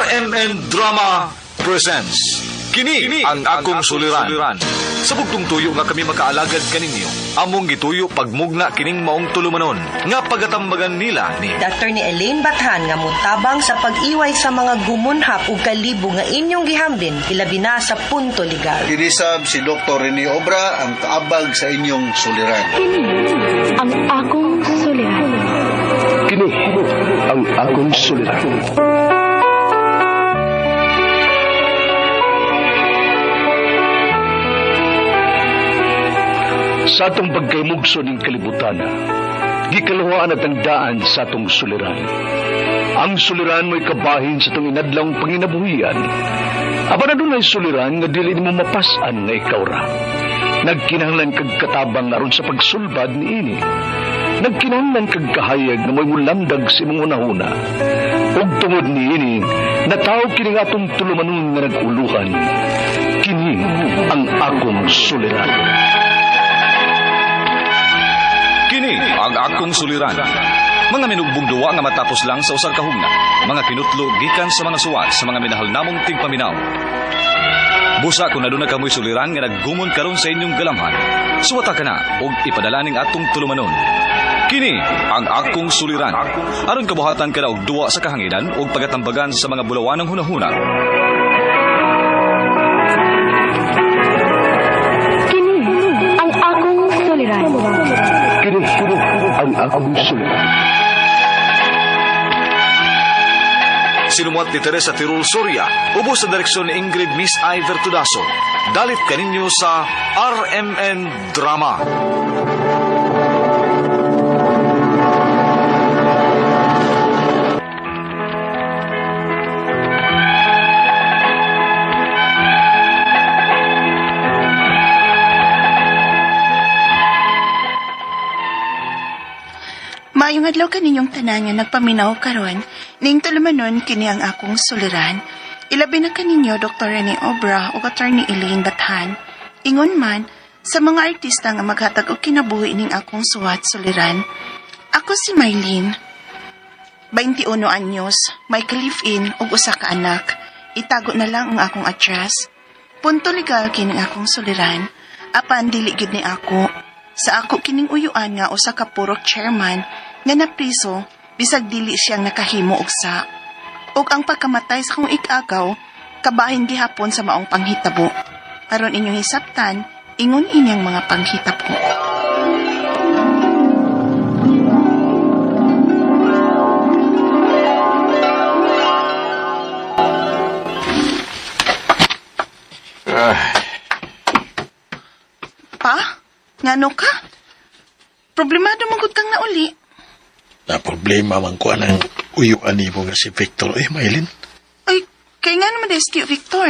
RMN Drama presents Kini ang akong suliran. Sa bugtong tuyo nga kami makaalagad kaninyo, among gituyo pagmugna kining maong tulumanon nga pagatambagan nila ni Attorney Elaine Bathan nga motabang sa pag-iway sa mga gumunhap ug kalibo nga inyong gihambin ilabi na sa punto legal. Kinisab si Dr. Rene Obra ang kaabag sa inyong suliran. Kini ang akong suliran. Kini ang akong suliran. Sa atong pagkaymugso ning kalibutan, gikaluhaan at ang daan sa atong suliran. Ang suliran mo'y kabahin sa atong inadlawng panginabuhian. Apan adunay suliran nga dili nimo mapas-an nga ikaw ra. Nagkinahanglan kag katabang aron sa pagsulbad niini. Nagkinahanglan kag kahayag nga mo'y mulamdag sa imong hunahuna. Ug tungod niini, nataw kini nga atong tulumanon nga nag-uluhan. Kini ang akong suliran. Kini ang akong suliran. Mga minugbong duwa nga matapos lang sa usang kahugna. Mga kinutlo gikan sa mga suwat sa mga minahal namong tigpaminaw. Busa kung aduna kamoy suliran nga naggumon karon sa inyong galamhan. Suwata ka na og ipadala ning atong tulumanon. Kini ang akong suliran. Aron kabuhatan ka na og duwa sa kahanginan ug pagatambagan sa mga bulawanong hunahuna. Kini ang akong suliran. Kini ang akong suliran. Sinumuat ni Teresa Tirul Soria, ubos sa direksyon ni Ingrid Miss I. Vertudaso. Dalit kaninyo sa RMN Drama. Maayong adlaw kaninyong tanan nga nagpaminaw karon, ning tulumanon kini ang akong suliran. Ilabi na kaninyo Dr. Rene Obra ug Attorney Elaine Bathan. Ingon man sa mga artista nga maghatag og kinabuhi ning akong suwat suliran. Ako si Mylene. 21 anyos, may ka-live-in ug usa ka anak. Itago na lang ang akong address. Punto legal kining akong suliran. Apan dili gyud ni ako. Sa ako kining uyuan nga usa ka purok chairman nga napriso bisag dili siyang nakahimo og sa. Ug ang pagkamatay sa akong ikagaw kabahin gihapon sa maong panghitabo. Aron inyong hisabtan, ingon inyang mga panghitabo. Pa? Ngano ka? Problemado man gud kang nauli. Na problema man ko anang uyuan nimo nga si Victor. Eh, Maylin, Ay, kay nga naman des Tio Victor.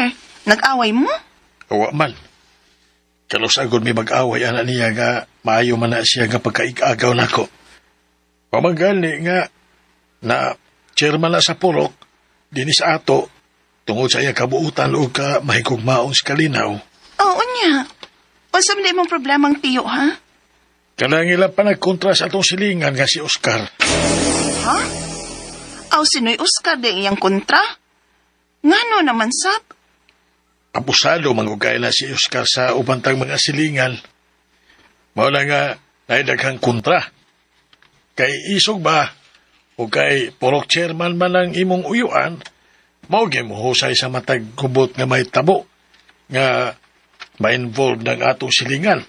Nag-away mo? awa man. Kalusagod may mag-away ana niya nga maayo man na siya nga pagkaigagaw nako. Pamagali nga na chairman na sa purok dinhi sa ato tungod sa iya kabuutan o ka mahigugmaon sa kalinaw. Oo niya. Unsa man imong problema ang tiyo, ha? Kanang ila pa nagkontra sa atong silingan nga si Oscar. Ha? Aw, sino'y Oscar di iyang kontra? Ngano naman, sab? Abusado mangugay na si Oscar sa ubantang mga silingan. Mao na nga naay daghang kontra. Kay isog ba o kay purok chairman man ang imong uyuan, mao gyud mo husay sa matag gubot nga may tabo nga ma-involve ng atong silingan.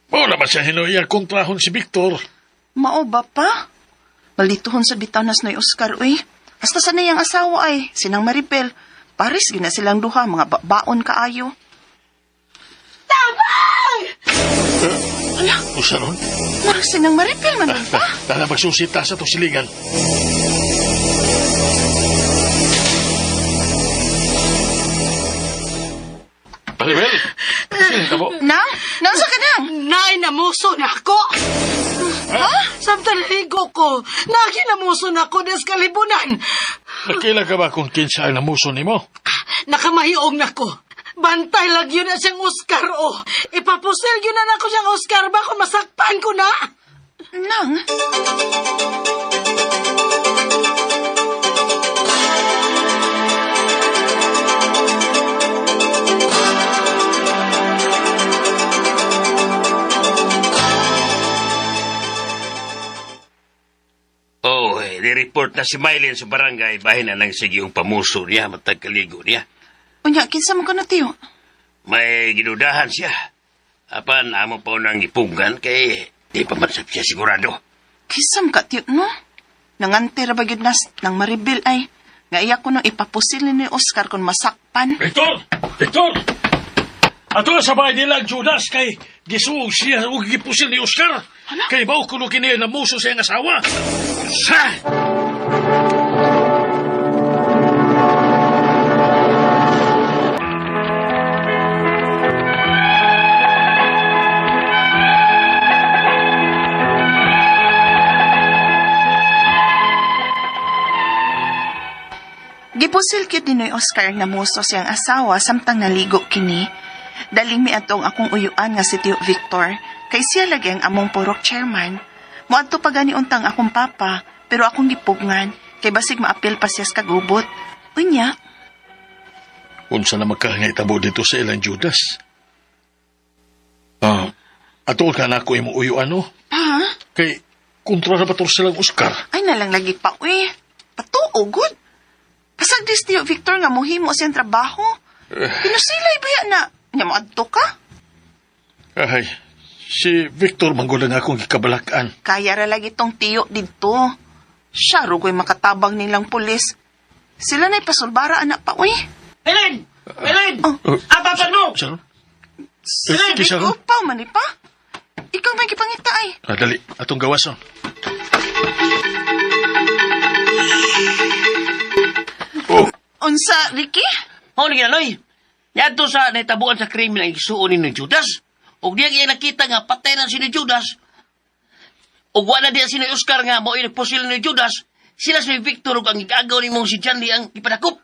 Mao naman siya hinuya kontrahon si Victor. Mao ba pa? Malituhon sa bitaw na sino'y Oscar, uy. Hasta sa niyang asawa ay, sinang Maribel. Paris gina silang duha, mga babaon kaayo. Hala, Usa ron? murag sinang Maribel man nun pa. Tara magsusita sa atong silingan. Maribel! Sino ka mo? Nang? Nang sa kanang? Nay, namuso na ako! Ha? Samtang ligo ko, nakinamuso na ako des kalibunan. Nakila ka ba kung kinsa ang namuso nimo? Nakamahiog na ko. Bantay lang yun na siyang Oscar, oh. Ipapusil yun na nako siyang Oscar ba kung masakpan ko na? Nang? na si Mylene sa barangay, bahin na nang sige yung pamuso niya, matagkaligo niya. Unya, kinsa man kuno tiyo? May ginudahan siya. Apan, amo pa nang ipugan kay di pa man siya sigurado. Kinsa man ka tiyo, no? Nangante ra ba gyud nas nang maribil ay. Nga iya ko nung ipapusil ni Oscar kung masakpan. Victor! Victor! Ato na sa bahay nila ang Judas kay gisuog siya o gipusil ni Oscar. Kay mao kuno kini namuso sa iyang asawa. Sa! Gipusil gyud ni Noy Oscar ang namuso siyang asawa samtang naligo kini. Daling miadtong akong uyuan nga si Tio Victor kay siya lagi ang among purok chairman. Moadto pa gani untang akong papa pero akong gipugngan kay basig maapil pa siya sa kagubot. Unya, Unsa na magkahangitabo dito sa ilang Judas? Ah, ato ka na ako imong uyuan, no? pa? Kay kontra na ba to silang Oscar? Ay nalang lagi pa uy. Patuo gud. Pasagdis Tio Victor nga mohimo siyang trabaho. Pinusilay ba yan na? Nya moadto ka? Ay, si Victor manggulang akong gikabalakan. Kaya ra lagi tong tiyo didto. Siya rugoy makatabang nilang pulis. Sila na'y pasulbara anak pa uy. Helen! Helen! Oh. Apapan mo! Sharon? Sabi Eh, Sharon? ko pa man pa. Ikaw may gipangita ay. Ah, dali, atong gawason. Oh, Unsa, Ricky? Mao ni ginaloy. Niadto sa nahitabuan sa krimen ang igsuon ni Judas. Ug diya iya nakita nga patay na si ni Judas. Ug wala diya si ni Oscar nga mao nagpusil ni Judas. Sila si Victor ug ang igagaw nimong si John Lee ang gipadakop.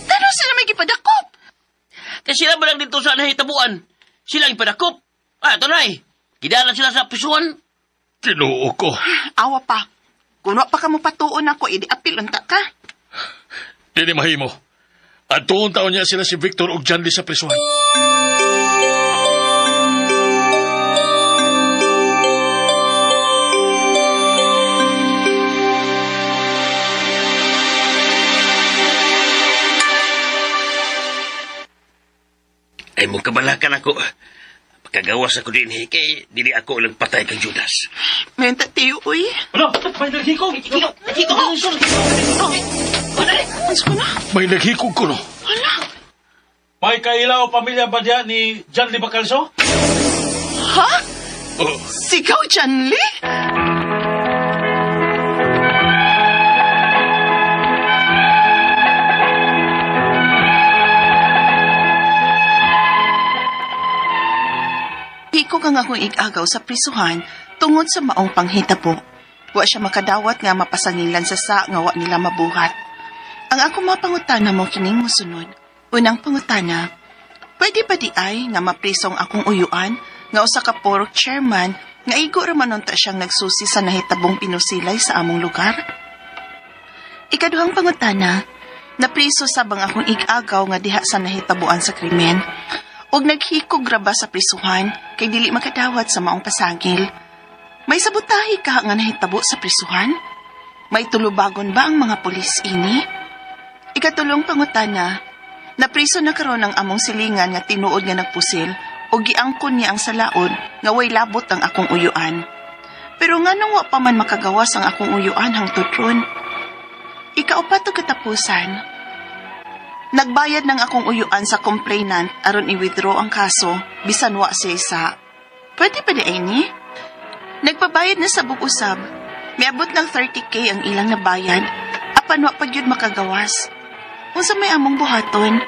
Tano sila may gipadakop. Kay sila ba lang dito sa nahitabuan? Sila ang gipadakop. Ah, tunay. Gidala sila sa prisuan. Ginoo ko. Awa pa. Kung wa pa ka mo patuon ako, idi apil unta ka. Dili mahimo. At tuon taon niya sila si Victor ug John Lee sa prisuhan. Ay mo kabalakan ako. Pagkagawas ako din eh, kay dili ako lang patay kang Judas. May unta tiyo, uy. Ano? May naghikog! Hiko! Hiko! Unsa ko na? May naghikog ko no. Hala. May kailaw pamilya ba diya ni John Lee Bacalso? Ha? Oh, Sigaw, John Lee? Hiko kang akong igagaw sa prisuhan tungod sa maong panghitabo. Wa siya makadawat nga mapasangilan sa sa nga wa nila mabuhat. Ang ako mapangutana mo kining mosunod. Unang pangutana, pwede ba di ay nga maprisong akong uyuan nga usa ka porok chairman nga igo ra man unta siyang nagsusi sa nahitabong pinusilay sa among lugar? Ikaduhang pangutana, napriso sa bang akong igagaw nga diha sa nahitabuan sa krimen ug naghikog ra ba sa prisuhan kay dili makadawat sa maong pasagil? May sabotahe ka nga nahitabo sa prisuhan? May tulubagon ba ang mga pulis ini? Ikatulong pangutana, napriso na karon ang among silingan nga tinuod nga nagpusil o giangkon niya ang salaod nga way labot ang akong uyuan. Pero nganong wa pa man makagawas ang akong uyuan hangtod ron? Ikaupat og katapusan, nagbayad ng akong uyuan sa complainant aron i-withdraw ang kaso bisan wa siya isa. Pwede pa di ay ni? Nagpabayad na sa bug-usab. Miabot ng 30K ang ilang nabayad. Apan wa pa gyud makagawas. Unsa may among buhaton?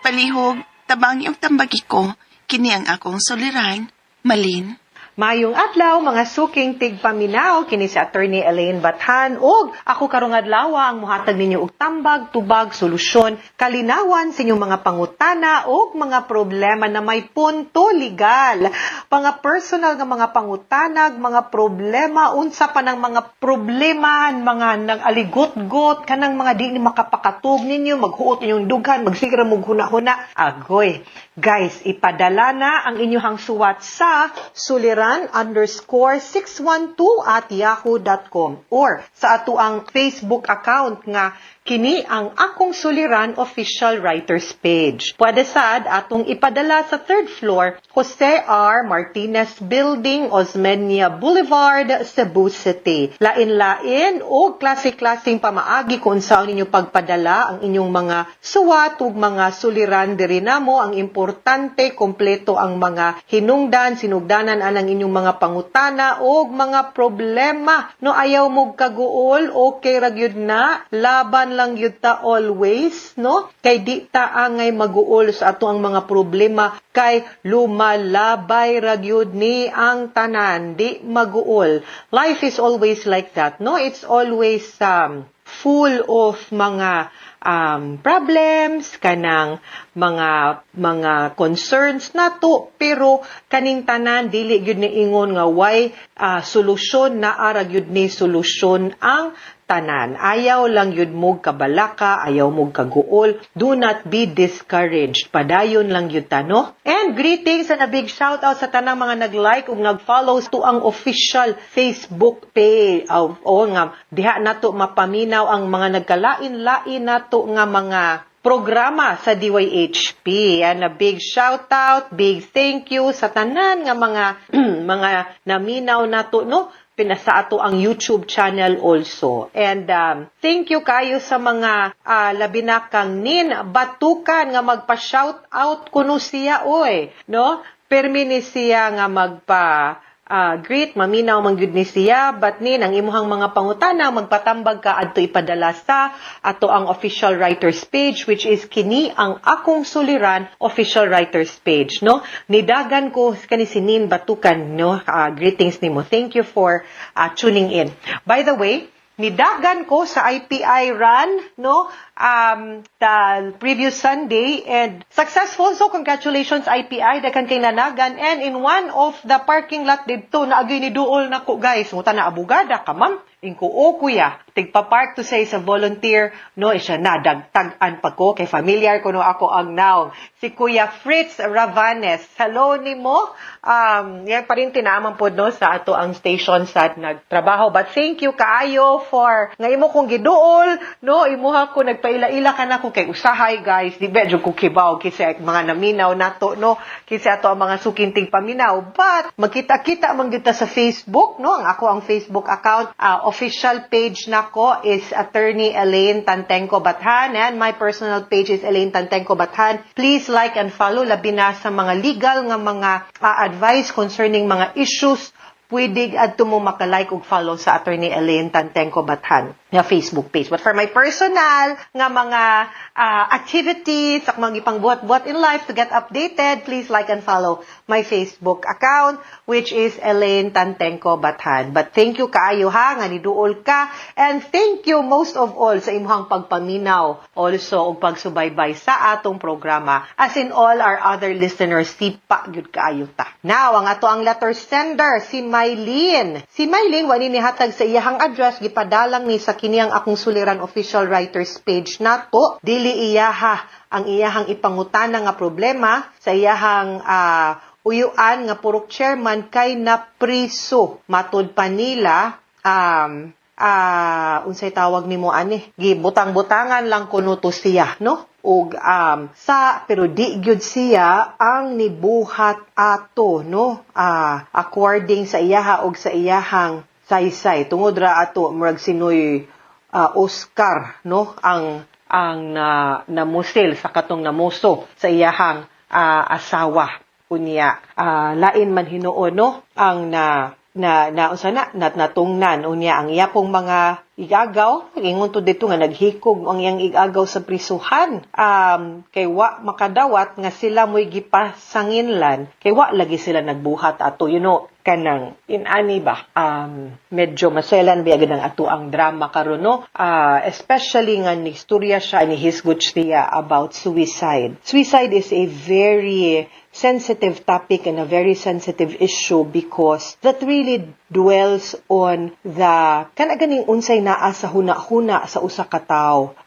Palihog, tabangi og tambagi ko. Kini ang akong suliran, Malin. Mayong adlaw mga suking tigpaminaw kini si Attorney Elaine Bathan ug ako karong adlaw ang muhatag ninyo og tambag, tubag, solusyon, kalinawan sa inyong mga pangutana ug mga problema na may punto legal. Mga personal nga mga pangutanag, mga problema, unsa pa ng mga problema, mga nag-aligot-got, kanang mga di ni makapakatug ninyo, maghuot inyong dughan, magsigra mong huna-huna. Agoy. Guys, ipadala na ang inyong suwat sa suliran suliran_612@yahoo.com or sa ato ang Facebook account nga Kini ang Akong Suliran Official Writers Page. Pwede sad atong ipadala sa third floor, Jose R. Martinez Building, Osmeña Boulevard, Cebu City. Lain-lain o klase-klaseng pamaagi kung unsaon ninyo pagpadala ang inyong mga suwat ug mga suliran diri namo. Ang importante, kompleto ang mga hinungdan, sinugdanan anang inyong mga pangutana og mga problema. No, ayaw mo kaguol, okay ra gyud na, laban lang gyud ta always, no? Kay di ta angay maguol sa ato ang mga problema kay lumalabay ra gyud ni ang tanan, di maguol. Life is always like that, no? It's always full of mga problems, kanang mga concerns nato, pero kaning tanan dili gyud ni ingon nga way solusyon, naa ra gyud ni solusyon ang tanan. Ayaw lang yun mo kabalaka, ayaw mo kaguol. Do not be discouraged. Padayon lang yun ta, no? And greetings and a big shout out sa tanang mga nag-like ug nag-follow to ang official Facebook page. Oh, oh nga, diha nato mapaminaw ang mga nagkalain-lain nato nga mga programa sa DYHP. And a big shout out, big thank you sa tanan nga mga naminaw nato, no? Pinasa ato ang YouTube channel also. And thank you kayo sa mga labi na kang Nin Batukan nga magpa-shout out kuno siya oy, no? Permi ni siya nga magpa greet, maminaw man gyud ni siya, but nin ang imuhang mga pangutana, magpatambag ka adto ipadala sa ato ang official writers page, which is Kini ang Akong Suliran Official Writers Page, no? Nidagan ko kani si Nin Batukan, no? Greetings nimo. Thank you for tuning in. By the way, nidagan ko sa IPI run, no, the previous Sunday and successful. So, congratulations, IPI, daghan kay nanagan. And in one of the parking lot didto, naagay ni duol nako, guys. Nguta na, "Abogada ka, ma'am?" Ingko, "O kuya." Tigpa-park to say sa volunteer, no, siya na, dagtag-an pa ko, kay familiar ko no ako ang now. Si Kuya Fritz Ravanes. Hello nimo. Yan pa rin tinaman po, no, sa ato ang station sa nagtrabaho. But thank you kaayo for nga imo kong giduol, no, imuha ko nagpaila-ila ka na ko kay usahay, guys, di ba jud ko kibaw kinsa mga naminaw nato, no, kinsa ato ang mga suking tigpaminaw. But magkita-kita man gyud ta sa Facebook, no, ang ako ang Facebook account, official page nako is Attorney Elaine Tantenko Bathan and my personal page is Elaine Tantenko Bathan. Please like and follow, labi na sa mga legal nga mga advice concerning mga issues, pwede adto mo makalike ug follow sa Attorney Elaine Tantenko Bathan nga Facebook page. But for my personal nga mga activities, ak mga ipangbuhat-buhat in life to get updated, please like and follow my Facebook account, which is Elaine Tantenko Bathan. But thank you kaayo ha nga niduol ka, and thank you most of all sa imuhang pagpaminaw also ug pagsubaybay sa atong programa. As in all our other listeners, sipa gyud kaayo ta. Now, ang ato ang letter sender, si Mylene. Si Mylene, wani nihatag sa iyahang address, gipadalang ni sa kini ang Akong Suliran Official Writers Page nato. Dili iyaha ang iyahang ipangutana nga problema sa iyahang uyuan nga purok chairman kay napriso. Matud pa nila, unsay tawag nimo ani, gibutang-butangan lang kuno to siya, no, ug sa pero di gyud siya ang nibuhat ato, no, according sa iyaha og sa iyahang saysay, tungod ra ato murag sinoy Oscar, no, ang na namusil sa katong namuso sa iyahang asawa. Unya lain man hinuon, no, ang na na na unsa na natungnan. Unya ang iya pong mga igagaw, ingon to dito nga naghikog ang iyang igagaw sa prisuhan kay wa makadawat nga sila mo'y gipasanginlan kay wa lagi sila nagbuhat ato, kanang inani ba, medyo maselan biya ang ato ang drama karon, no, especially nga ni istorya siya, ni hisgot siya about suicide. Suicide is a very sensitive topic and a very sensitive issue because that really dwells on the kana ganing unsay naa sa huna-huna sa usa ka tawo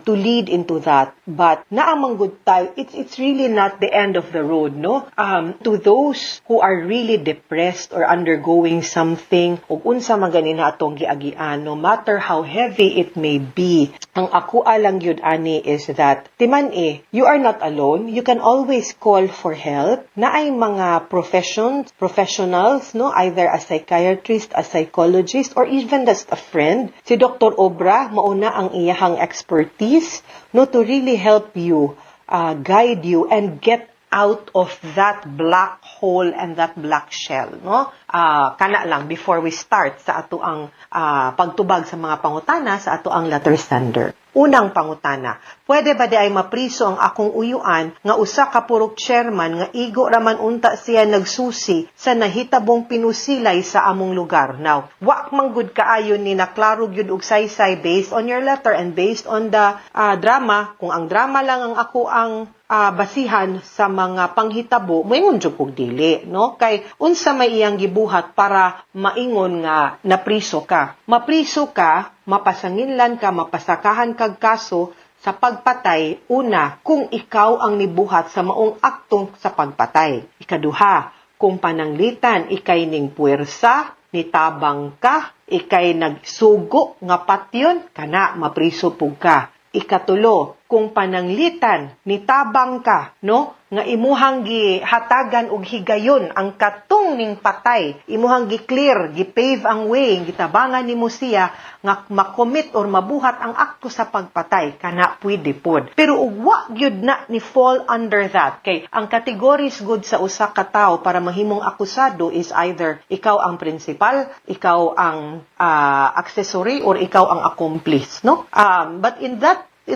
to lead into that. But naa man gud tayo, it's really not the end of the road, no, to those who are really depressed. or undergoing something, ug unsa man gani na atong giagian, no matter how heavy it may be, ang ako lang gyud ani is that timan-i, you are not alone. You can always call for help. Naay mga professionals, no, either a psychiatrist, a psychologist, or even just a friend. Si Dr. Obra, mauna ang iyahang expertise, no, to really help you, guide you, and get out of that black hole and that black shell, no? Kana lang before we start sa ato ang pagtubag sa mga pangutana sa ato ang letter sender. Unang pangutana, pwede ba diay mapriso ang akong uyuan nga usa ka purok chairman nga igo raman unta siya nagsusi sa nahitabong pinusilay sa among lugar? Now, wa man gud kaayo ni naklaro gyud og saysay based on your letter and based on the drama. Kung ang drama lang ang ako ang basihan sa mga panghitabo, moingon jud kog dili, no? Kay unsa may iyang gibuhat para maingon nga napriso ka? Mapriso ka, mapasanginlan ka, mapasakahan kag kaso sa pagpatay, una, kung ikaw ang nibuhat sa maong akto sa pagpatay. Ikaduha, kung pananglitan ikay ning puwersa, nitabang ka, ikay nagsugo nga patyon, kana mapriso pug ka. Ikatulo, kung pananglitan nitabang ka, no, nga imuhang gihatagan og higayon ang katong ning patay, imuhang gi-clear, gi-pave ang way, gitabangan nimo siya nga makomit or mabuhat ang akto sa pagpatay, kana pwede pod. Pero ug wa gyud na ni fall under that, kay ang categories gud sa usa ka tawo para mahimong akusado is either ikaw ang principal, ikaw ang accessory, or ikaw ang accomplice, no? But in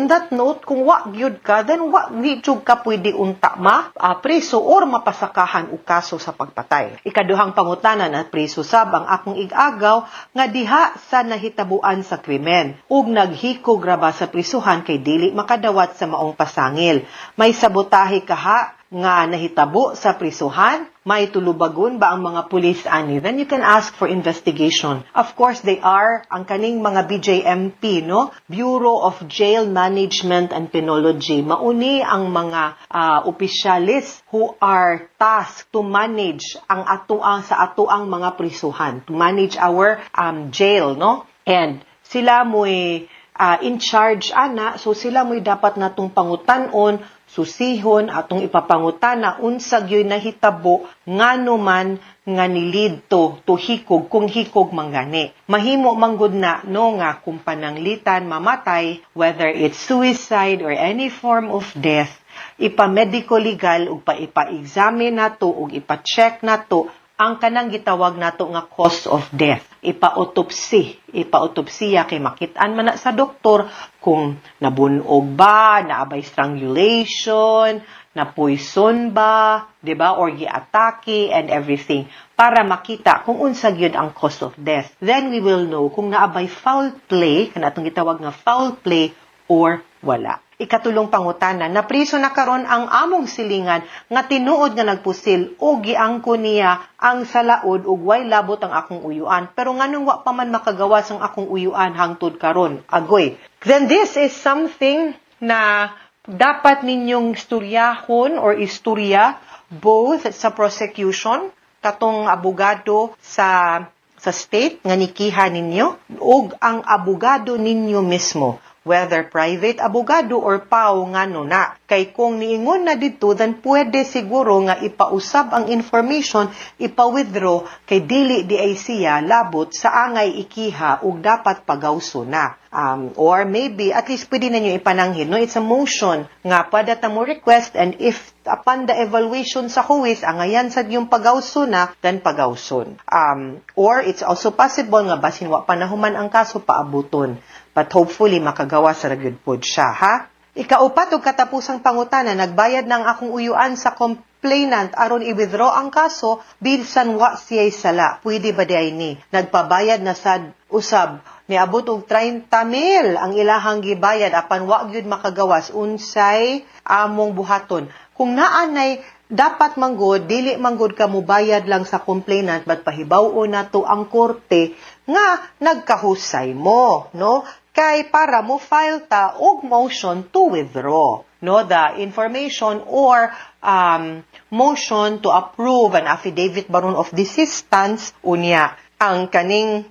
that note, kung wa gyud ka, then wa di jud ka pwede unta ma preso or mapasakahan og kaso sa pagpatay. Ikaduhang pangutana, na preso sab ang akong igagaw nga diha sa nahitabuan sa krimen ug naghikog ra ba sa prisuhan kay dili makadawat sa maong pasangil. May sabotahe kaha nga nahitabo sa prisuhan? May tulubagon ba ang mga pulis ani? Then you can ask for investigation. Of course, they are ang kaning mga BJMP, no? Bureau of Jail Management and Penology. Mauni ang mga opisyalis who are tasked to manage ang atuang sa atuang mga prisuhan, to manage our jail, no? And sila mo'y in charge ana, so sila mo'y dapat natong pangutan-on, susihon, atong ipapangutana unsa gyoy nahitabo, ngano man nga ni-lead to hikog, kung hikog manggani. Mahimo manggod na, no, nga kung pananglitan mamatay, whether it's suicide or any form of death, ipa-medico legal ug pa ipa-examine nato ug ipa-check nato ang kanang gitawag nato nga cause of death. Ipa-autopsy. Ipa-autopsiya kay makit-an man na sa doktor kung nabunog ba, naabay strangulation, na poison ba, 'di ba, or giatake and everything para makita kung unsa gyud ang cause of death. Then we will know kung naabay foul play, kana atong gitawag nga foul play, or wala. Ikatulong pangutana, napriso na karon ang among silingan nga tinuod nga nagpusil o giangko niya ang salaod ug way labot ang akong uyuan. Pero nganong wa pa man makagawas ang akong uyuan hangtod karon? Agoy. Then this is something na dapat ninyong istoryahon or istorya both sa prosecution, katong abogado sa state nga nikiha ninyo, ug ang abogado ninyo mismo, whether private abogado or PAO, ngano na. Kay kung niingon na dito, then pwede siguro nga ipausab ang information, ipa-withdraw, kay dili diay siya labot sa angay ikiha ug dapat pagawso na. Or maybe, at least pwede na nyo ipananghid, no? It's a motion nga pwede ta mo request, and if upon the evaluation sa huwes, angayan sa yung pagawso na, then pagawson. Or it's also possible nga basin wa pa nahuman ang kaso, paabuton. But hopefully, makagawa sa ragyud pod siya, ha? Ikaupat ug katapusang pangutana, nagbayad ng akong uyuan sa complainant aron i-withdraw ang kaso bisan wa siya'y sala. Pwede ba diay ni? Nagpabayad na sad usab, niabot og 30 mil ang ilahang gibayad apan wa gyud makagawas. Unsay among buhaton? Kung naanay dapat manggod, dili manggod ka mubayad lang sa complainant, but pahibaw-o nato ang korte nga nagkahusay mo, no? Kay para mo file ta og motion to withdraw. no, the information or motion to approve an affidavit baron of desistance. Unya ang kaning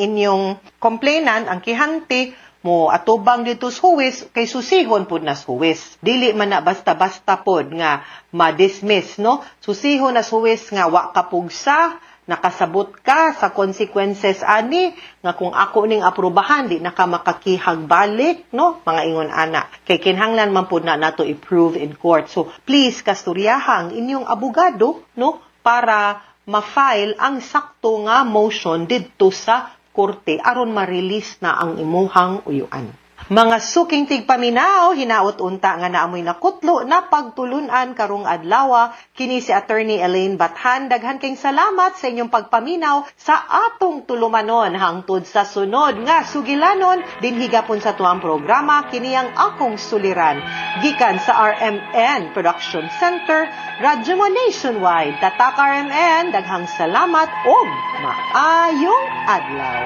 inyong complainant, ang kihante, mo atubang dito sa huwes kay susihon pud na sa huwes. Dili man na basta-basta pod nga ma-dismiss, no? Susihon na sa huwes nga wa ka pugsa, nakasabot ka sa consequences ani nga kung ako ning aprobahan, di na ka makakihag balik, no? Mga ingon ana, kay kinahanglan man pud na nato i-prove in court. So please kasturyaha ang inyong abogado, no, para ma-file ang sakto nga motion didto sa korte aron ma-release na ang imuhang uyuan. Mga suking tigpaminaw, hinaot unta nga naamoy nakutlo na pagtulunan karong adlaw. Kini si Attorney Elaine Bathan. Daghan kayong salamat sa inyong pagpaminaw sa atong tulumanon hangtod sa sunod nga sugilanon dinhi gapon sa tuang programa, kini ang Akong Suliran. Gikan sa RMN Production Center, Radyo Mo Nationwide. Tatak RMN, daghang salamat og maayong adlaw.